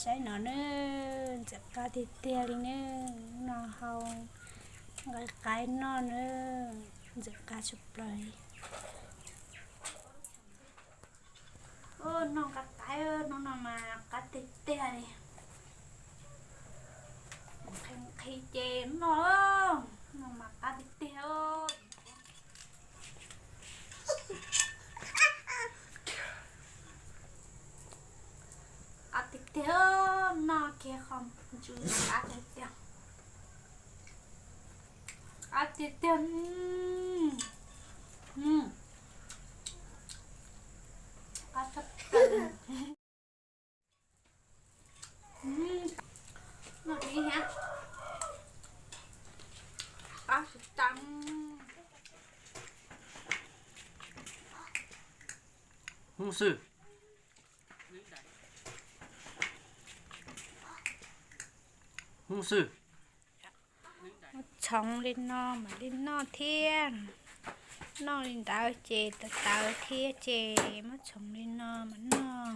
Saib no nawb, ntxim qab tiag tiag li nawb. No hau nqaij qaib noj nawb, ntxim qab tshaj plaws li. Noj nqaij qaib no, no mas qab tiag tiag li. Nqhis nqhis ces noj, no mas qab tiag tiag. Qab tiag tiag, noj kiag qhov ntsuab qab tiag tiag. Qab tiag tiag. Qab tshaj plaws. Noj dib thiab. Qab tsis tas. Hmoob xwb. Hmoob xwb. Muab txhoov li no mam li noj thiab. Noj li ntawd ces tawv tawv thiab ces muab txhoov li no mam noj.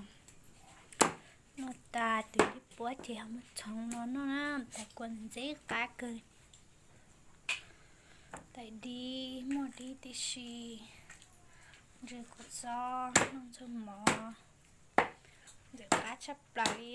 Noj tas tus dib puab ces ho muab txhoov no noj na, tas kuv ntxim qab kawg. Tais dib muaj dib tib si, ntshe kuv txob noj ntxuag mov, ntxim qab tshaj plaws li.